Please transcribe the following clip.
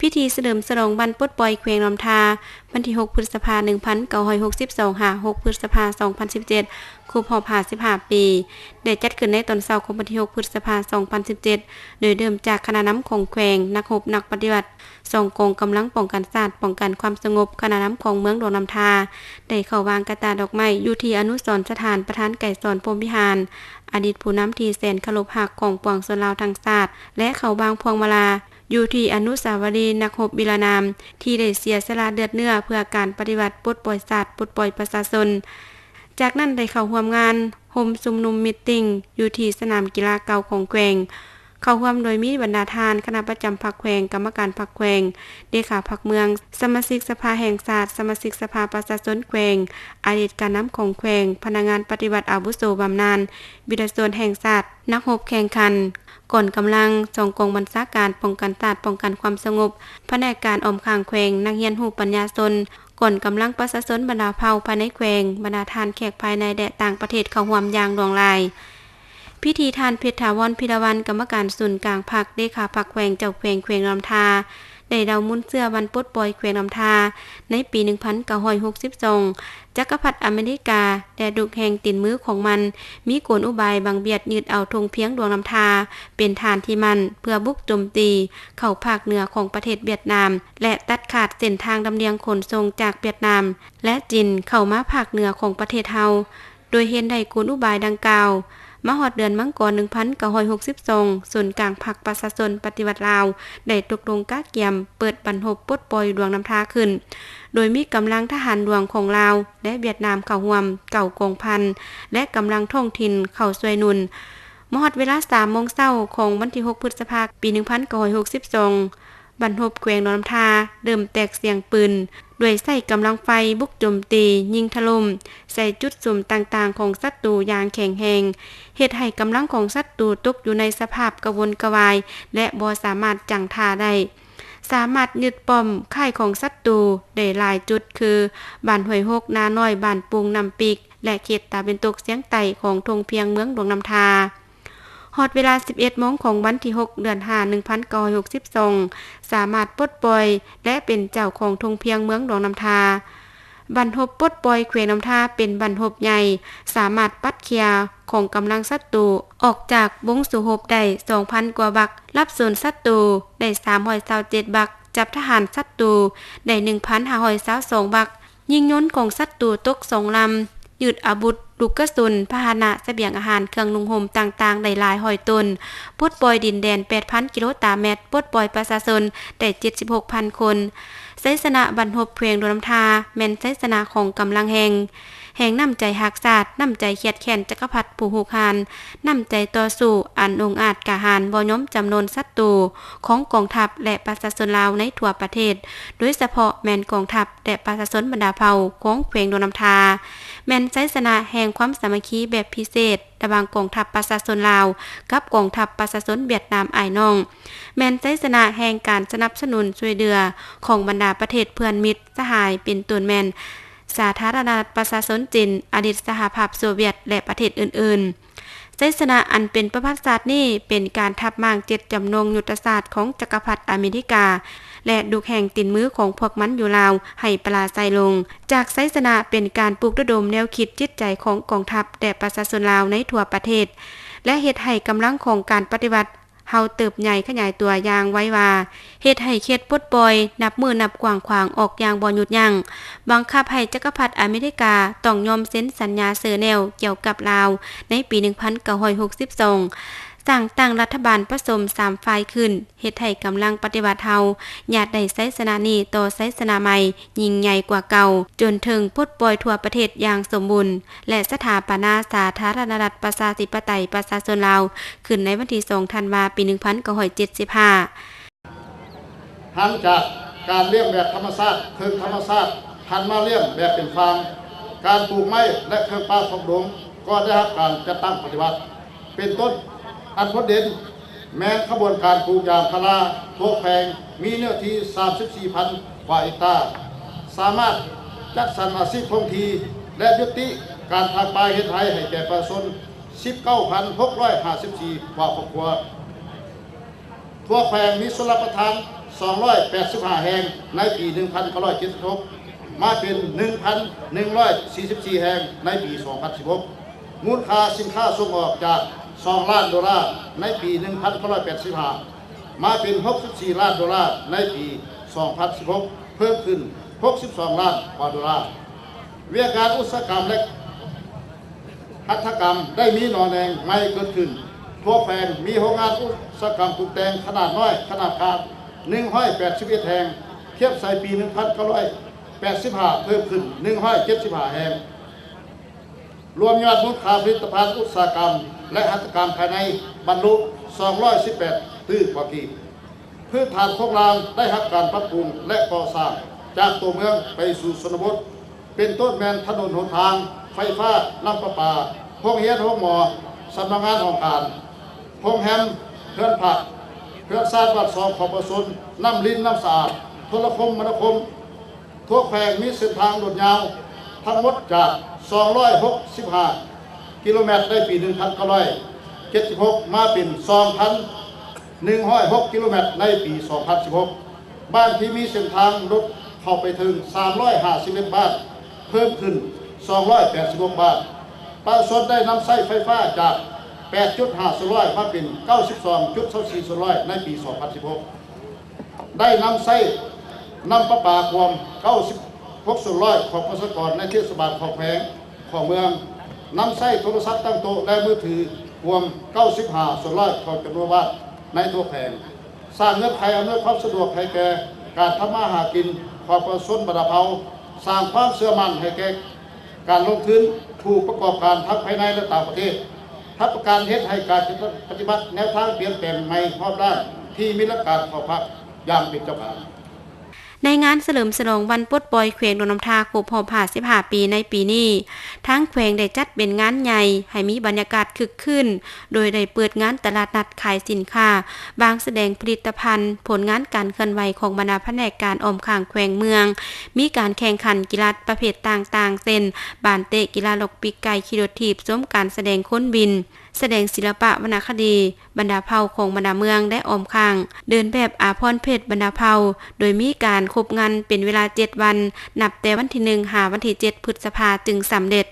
ພິທີສະເຫຼີມສະຫຼອງວັນປົດປ່ອຍແຂວງຫຼວງນ້ຳທາ ວັນທີຫົກ ພຶດສະພາ ໜຶ່ງພັນເກົ້າຮ້ອຍຫົກສິບສອງ ຫາ ຫົກ ພຶດສະພາ ສອງພັນສິບເຈັດ ຄົບຮອບ ຫ້າສິບຫ້າ ປີ ໄດ້ຈັດຂຶ້ນໃນຕອນເຊົ້າຂອງວັນທີຫົກ ພຶດສະພາ ສອງພັນສິບເຈັດ ໂດຍເລີ່ມຈາກຄະນະນຳຂອງແຂວງ, ນັກຮົບ, ນັກປະຕິວັດ, ສອງກອງກຳລັງປ້ອງກັນຊາດ, ປ້ອງກັນຄວາມສະຫງົບ, ຄະນະນຳຂອງເມືອງຫຼວງນ້ຳທາ ໄດ້ເຂົ້າວາງກະຕ່າດອກໄມ້ຢູ່ທີ່ອະນຸສອນສະຖານປະທານໄກສອນ ພົມວິຫານ, ອະດີດຜູ້ນຳທີ່ແສນເຄົາລົບຮັກຂອງປວງຊົນລາວທັງຊາດ ແລະ ເຂົ້າວາງພວງມາລາ ຢູ່ທີ່ອະນຸສາວະລີນັກຮົບນິລະນາມ ທີ່ໄດ້ເສຍສະຫຼະເລືອດເນື້ອເພື່ອການປະຕິວັດປົດປ່ອຍຊາດ, ປົດປ່ອຍປະຊາຊົນ. ຈາກນັ້ນໄດ້ເຂົ້າຮ່ວມງານໂຮມຊຸມນຸມມີດຕິງ ຢູ່ທີ່ສະໜາມກິລາເກົ່າຂອງແຂວງ, ເຂົ້າຮ່ວມໂດຍມີບັນດາທ່ານຄະນະປະຈຳພັກແຂວງ, ກຳມະການພັກແຂວງ, ເລຂາພັກເມືອງ, ສະມາຊິກສະພາແຫ່ງຊາດ, ສະມາຊິກສະພາປະຊາຊົນແຂວງ, ອະດີດການນຳຂອງແຂວງ, ພະນັກງານປະຕິວັດອາວຸໂສບຳນານ, ວິທະຍາຊົນແຫ່ງຊາດ, ນັກຮົບແຂ່ງຂັນ, ກອງກຳລັງ, ສອງກອງບັນຊາການປ້ອງກັນຊາດ, ປ້ອງກັນຄວາມສະຫງົບ, ພະແນກການອ້ອມຂ້າງແຂວງ, ນັກຮຽນຮູ້ປັນຍາຊົນ, ກອງກຳລັງປະຊາຊົນບັນດາເຜົ່າພາຍໃນແຂວງ, ບັນດາທ່ານແຂກພາຍໃນ ແລະ ຕ່າງປະເທດເຂົ້າຮ່ວມຢ່າງຫຼວງຫຼາຍ. ພິທີທ່ານ ເພັດຖາວອນ ພິລະວັນ ກຳມະການສູນກາງພັກ, ເລຂາພັກແຂວງ, ເຈົ້າແຂວງແຂວງຫຼວງນ້ຳທາ ໄດ້ເລົ່າມູນເຊື້ອວັນປົດປ່ອຍແຂວງຫຼວງນ້ຳທາ ໃນປີໜຶ່ງພັນເກົ້າຮ້ອຍຫົກສິບສອງ ຈັກກະພັດອາເມລິກາ ແລະ ລູກແຫ່ງຕີນມືຂອງມັນ ມີກົນອຸບາຍບັງບຽດຍຶດເອົາທົ່ງພຽງຫຼວງນ້ຳທາ ເປັນຖານທີ່ໝັ້ນເພື່ອບຸກໂຈມຕີເຂົ້າພາກເໜືອຂອງປະເທດຫວຽດນາມ ແລະ ຕັດຂາດເສັ້ນທາງລຳລຽງຂົນສົ່ງຈາກຫວຽດນາມ ແລະ ຈີນ ເຂົ້າມາພາກເໜືອຂອງປະເທດເຮົາ. ໂດຍເຫັນໄດ້ກົນອຸບາຍດັ່ງກ່າວ, ມາຮອດເດືອນມັງກອນ ໜຶ່ງພັນເກົ້າຮ້ອຍຫົກສິບສອງ ສູນກາງພັກປະຊາຊົນປະຕິວັດລາວ ໄດ້ຕົກລົງກະກຽມເປີດບັ້ນຮົບປົດປ່ອຍຫຼວງນ້ຳທາຂຶ້ນ, ໂດຍມີກຳລັງທະຫານຫຼວງຂອງລາວ ແລະ ຫວຽດນາມເຂົ້າຮ່ວມ ເກົ້າກອງພັນ ແລະ ກຳລັງທ້ອງຖິ່ນເຂົ້າຊ່ວຍໜູນ. ມາຮອດເວລາ ສາມໂມງເຊົ້າຂອງວັນທີຫົກ ພຶດສະພາ ປີໜຶ່ງພັນເກົ້າຮ້ອຍຫົກສິບສອງ ບັ້ນຮົບແຂວງຫຼວງນ້ຳທາເລີ່ມແຕກສຽງປືນ ດ້ວຍໃຊ້ກຳລັງໄຟບຸກໂຈມຕີ, ຍິງຖະຫຼົ່ມໃສ່ຈຸດສຸມຕ່າງໆຂອງສັດຕູຢ່າງແຂງແຮງ, ເຮັດໃຫ້ກຳລັງຂອງສັດຕູຕົກຢູ່ໃນສະພາບກະວົນກະວາຍ ແລະ ບໍ່ສາມາດຢັ້ງທ່າໄດ້. ສາມາດຍຶດປ້ອມຄ້າຍຂອງສັດຕູໄດ້ຫຼາຍຈຸດ ຄື ບ້ານຫ້ວຍຫົກ, ນານ້ອຍ, ບ້ານປຸ່ງ, ນ້ຳປິກ ແລະ ເຂດຕາເວັນຕົກສຽງໃຕ້ຂອງທົ່ງພຽງເມືອງຫຼວງນ້ຳທາ. ຮອດເວລາ ສິບເອັດໂມງຂອງວັນທີຫົກ ເດືອນຫ້າ ໜຶ່ງພັນເກົ້າຮ້ອຍຫົກສິບສອງ ສາມາດປົດປ່ອຍ ແລະ ເປັນເຈົ້າຂອງທົ່ງພຽງເມືອງຫຼວງນ້ຳທາ. ບັ້ນຮົບປົດປ່ອຍແຂວງນ້ຳທາເປັນບັ້ນຮົບໃຫຍ່, ສາມາດປັດເຄຍຂອງກຳລັງສັດຕູອອກຈາກວົງສູ້ຮົບໄດ້ ສອງພັນກວ່າບັກ, ລັບສູນສັດຕູໄດ້ ສາມຮ້ອຍຊາວເຈັດບັກ, ຈັບທະຫານສັດຕູໄດ້ ໜຶ່ງພັນຫ້າຮ້ອຍຊາວສອງບັກ, ຍິງຍົນຂອງສັດຕູຕົກສອງລຳ, ຍຶດອາວຸດ, ລູກກະສຸນ, ພາຫະນະ, ສະບຽງອາຫານ, ເຄື່ອງນຸ່ງຫົ່ມຕ່າງໆໄດ້ຫຼາຍຮ້ອຍໂຕນ, ປົດປ່ອຍດິນແດນ ແປດພັນກິໂລຕາແມັດ, ປົດປ່ອຍປະຊາຊົນໄດ້ ເຈັດສິບຫົກພັນຄົນ. ໄຊຊະນະບັ້ນຮົບແຂວງຫຼວງນ້ຳທາ ແມ່ນໄຊຊະນະຂອງກຳລັງແຮງ, ແຮງນ້ຳໃຈຮັກຊາດ, ນ້ຳໃຈຄຽດແຄ້ນຈັກກະພັດຜູ້ຮຸກຮານ, ນ້ຳໃຈຕໍ່ສູ້ອັນອົງອາດກ້າຫານບໍ່ຍອມຈຳນົນສັດຕູຂອງກອງທັບ ແລະ ປະຊາຊົນລາວໃນທົ່ວປະເທດ, ໂດຍສະເພາະແມ່ນກອງທັບ ແລະ ປະຊາຊົນບັນດາເຜົ່າຂອງແຂວງຫຼວງນ້ຳທາ, ແມ່ນໄຊຊະນະແຫ່ງຄວາມສາມັກຄີແບບພິເສດລະຫວ່າງກອງທັບປະຊາຊົນລາວກັບກອງທັບປະຊາຊົນຫວຽດນາມອ້າຍນ້ອງ, ແມ່ນໄຊຊະນະແຫ່ງການສະໜັບສະໜູນຊ່ວຍເຫຼືອຂອງບັນດາປະເທດເພື່ອນມິດສະຫາຍ ເປັນຕົ້ນແມ່ນສາທາລະນະລັດປະຊາຊົນຈີນ, ອະດີດສະຫະພາບໂຊວຽດ ແລະ ປະເທດອື່ນໆ. ໄຊຊະນະອັນເປັນປະຫວັດສາດນີ້ ເປັນການທັບມ້າງເຈດຈຳນົງຍຸດທະສາດຂອງຈັກກະພັດອາເມລິກາ ແລະ ລູກແຫ່ງຕີນມືຂອງພວກມັນຢູ່ລາວໃຫ້ປະລາໄຊລົງ. ຈາກໄຊຊະນະເປັນການປຸກລະດົມແນວຄິດຈິດໃຈຂອງກອງທັບ ແລະ ປະຊາຊົນລາວໃນທົ່ວປະເທດ ແລະ ເຮັດໃຫ້ກຳລັງຂອງການປະຕິວັດເຮົາເຕີບໃຫຍ່ຂະຫຍາຍຕົວຢ່າງໄວວາ, ເຮັດໃຫ້ເຂດປົດປ່ອຍນັບມື້ນັບກວ້າງຂວາງອອກຢ່າງບໍ່ຢຸດຢັ້ງ, ບັງຄັບໃຫ້ຈັກກະພັດອາເມລິກາຕ້ອງຍອມເຊັນສັນຍາເຊີແນວກ່ຽວກັບລາວໃນປີໜຶ່ງພັນເກົ້າຮ້ອຍຫົກສິບສອງ ສ້າງຕັ້ງລັດຖະບານປະສົມສາມຝ່າຍຂຶ້ນ, ເຮັດໃຫ້ກຳລັງປະຕິວັດເຮົາຍາດໄດ້ໄຊຊະນະນີ້ຕໍ່ໄຊຊະນະໃໝ່ຍິ່ງໃຫຍ່ກວ່າເກົ່າ, ຈົນເຖິງປົດປ່ອຍທົ່ວປະເທດຢ່າງສົມບູນ ແລະ ສະຖາປະນາສາທາລະນະລັດປະຊາທິປະໄຕປະຊາຊົນລາວ ຂຶ້ນໃນວັນທີສອງ ທັນວາ ປີໜຶ່ງພັນເກົ້າຮ້ອຍເຈັດສິບຫ້າ. ຫັນຈາກການລ້ຽງແບບທຳມະຊາດ, ເຄິ່ງທຳມະຊາດ, ຫັນມາລ້ຽງແບບເປັນຟາມ, ການປູກໄມ້ ແລະ ເຄື່ອງປ່າຂອງດົງກໍໄດ້ຮັບການຈັດຕັ້ງປະຕິບັດ. ເປັນຕົ້ນ, ອັນພົ້ນເດັ່ນແມ່ນຂະບວນການປູກຢາງພາລາທົ່ວແຂວງ ມີເນື້ອທີ່ ສາມສິບສີ່ພັນກວ່າເຮັກຕາ, ສາມາດຈັດສັນອາຊີບຄົງທີ່ ແລະ ຍຸຕິການຖາງປ່າເຮັດໄຮ່ໃຫ້ແກ່ປະຊາຊົນ ສິບເກົ້າພັນຫົກຮ້ອຍຫ້າສິບສີ່ກວ່າຄອບຄົວ. ທົ່ວແຂວງມີຊົນລະປະທານ ສອງຮ້ອຍແປດສິບຫ້າແຫ່ງໃນປີໜຶ່ງພັນເກົ້າຮ້ອຍເຈັດສິບຫົກ ມາເປັນໜຶ່ງພັນໜຶ່ງຮ້ອຍສີ່ສິບສີ່ແຫ່ງໃນປີສອງພັນສິບຫົກ ມູນຄ່າສິນຄ້າສົ່ງອອກຈາກສອງລ້ານໂດລາໃນປີໜຶ່ງພັນເກົ້າຮ້ອຍແປດສິບຫ້າ ມາເປັນຫົກສິບສີ່ລ້ານໂດລາໃນປີສອງພັນສິບຫົກ ເພີ່ມຂຶ້ນຫົກສິບສອງລ້ານກວ່າໂດລາ. ວຽກງານອຸດສາຫະກຳ ແລະ ຫັດຖະກຳໄດ້ມີໜໍ່ແໜງໃໝ່ເກີດຂຶ້ນ. ທົ່ວແຂວງມີໂຮງງານອຸດສາຫະກຳປຸງແຕ່ງຂະໜາດນ້ອຍ, ຂະໜາດກາງ ໜຶ່ງຮ້ອຍແປດສິບເອັດແຫ່ງ, ທຽບໃສ່ປີໜຶ່ງພັນເກົ້າຮ້ອຍແປດສິບຫ້າ ເພີ່ມຂຶ້ນໜຶ່ງຮ້ອຍເຈັດສິບຫ້າແຫ່ງ. ລວມຍອດມູນຄ່າຜະລິດຕະພັນອຸດສາຫະກຳ ແລະ ຫັດຖະກຳພາຍໃນ ບັນລຸສອງຮ້ອຍສິບແປດຕື້ກວ່າກີບ. ພື້ນຖານໂຄງລ່າງໄດ້ຮັບການປັບປຸງ ແລະ ກໍ່ສ້າງຈາກຕົວເມືອງໄປສູ່ຊົນນະບົດ ເປັນຕົ້ນແມ່ນຖະໜົນຫົນທາງ, ໄຟຟ້າ, ນ້ຳປະປາ, ໂຮງຮຽນ, ໂຮງໝໍ, ສຳນັກງານຫ້ອງການ, ໂຮງແຮມ, ເຮືອນພັກ, ເຮືອນຊານບ້ານຊ່ອງຂອງປະຊາຊົນ, ນ້ຳລິນ, ນ້ຳສະອາດ, ໂທລະຄົມມະນາຄົມ. ທົ່ວແຂວງມີເສັ້ນທາງລົດຍາວທັງໝົດຈາກສອງຮ້ອຍຫົກສິບຫ້າກິໂລແມັດໃນປີໜຶ່ງພັນເກົ້າຮ້ອຍເຈັດສິບຫົກ ມາເປັນສອງພັນໜຶ່ງຮ້ອຍຫົກກິໂລແມັດໃນປີສອງພັນສິບຫົກ. ບ້ານທີ່ມີເສັ້ນທາງລົດເຂົ້າໄປເຖິງສາມຮ້ອຍຫ້າສິບເອັດບ້ານ, ເພີ່ມຂຶ້ນສອງຮ້ອຍແປດສິບຫົກບ້ານ. ປະຊາຊົນໄດ້ນຳໃຊ້ໄຟຟ້າຈາກແປດຈຸດຫ້າສ່ວນຮ້ອຍ ມາເປັນເກົ້າສິບສອງຈຸດຊາວສີ່ສ່ວນຮ້ອຍໃນປີສອງພັນສິບຫົກ. ໄດ້ນຳໃຊ້ນ້ຳປະປາກວມເກົ້າສິບຫົກສ່ວນຮ້ອຍຂອງປະຊາກອນໃນເທດສະບານຂອງແຂວງ ຂອງເມືອງ, ນຳໃຊ້ໂທລະສັບຕັ້ງໂຕະ ແລະ ມືຖືກວມເກົ້າສິບຫ້າສ່ວນຮ້ອຍຂອງຈຳນວນບ້ານໃນທົ່ວແຂວງ, ສ້າງເງື່ອນໄຂອຳນວຍຄວາມສະດວກໃຫ້ແກ່ການທຳມາຫາກິນຂອງປະຊາຊົນບັນດາເຜົ່າ, ສ້າງຄວາມເຊື່ອໝັ້ນໃຫ້ແກ່ ການລົງທຶນຜູ້ປະກອບການທັງພາຍໃນ ແລະ ຕ່າງປະເທດ, ຮັບປະກັນເຮັດໃຫ້ການປະຕິບັດແນວທາງປ່ຽນແປງໃໝ່ຮອບດ້ານທີ່ມີຫຼັກການຂອງພັກຢ່າງເປັນເຈົ້າກາງ. ໃນງານສະເຫຼີມສະຫຼອງວັນປົດປ່ອຍແຂວງຫຼວງນ້ຳທາຄົບຮອບຫ້າສິບຫ້າປີໃນປີນີ້, ທາງແຂວງໄດ້ຈັດເປັນງານໃຫຍ່ໃຫ້ມີບັນຍາກາດຄຶກຄື້ນ ໂດຍໄດ້ເປີດງານຕະຫຼາດນັດຂາຍສິນຄ້າ, ວາງສະແດງຜະລິດຕະພັນ, ຜົນງານການເຄື່ອນໄຫວຂອງບັນດາພະແນກການອ້ອມຂ້າງແຂວງເມືອງ, ມີການແຂ່ງຂັນກິລາປະເພດຕ່າງໆ ເຊັ່ນ ບານເຕະ, ກິລາລັອກປີກໄກ່, ຂີ່ລົດຖີບ, ຊົມການສະແດງໂຄນບິນ, ສະແດງສິລະປະວັນນະຄະດີບັນດາເຜົ່າຂອງບັນດາເມືອງ ແລະ ອ້ອມຂ້າງ, ເດີນແບບອາພອນເພດບັນດາເຜົ່າ, ໂດຍມີການຄົບງັນເປັນເວລາເຈັດວັນ, ນັບແຕ່ວັນທີໜຶ່ງ ຫາວັນທີເຈັດ ພຶດສະພາ ຈຶ່ງສຳເລັດ.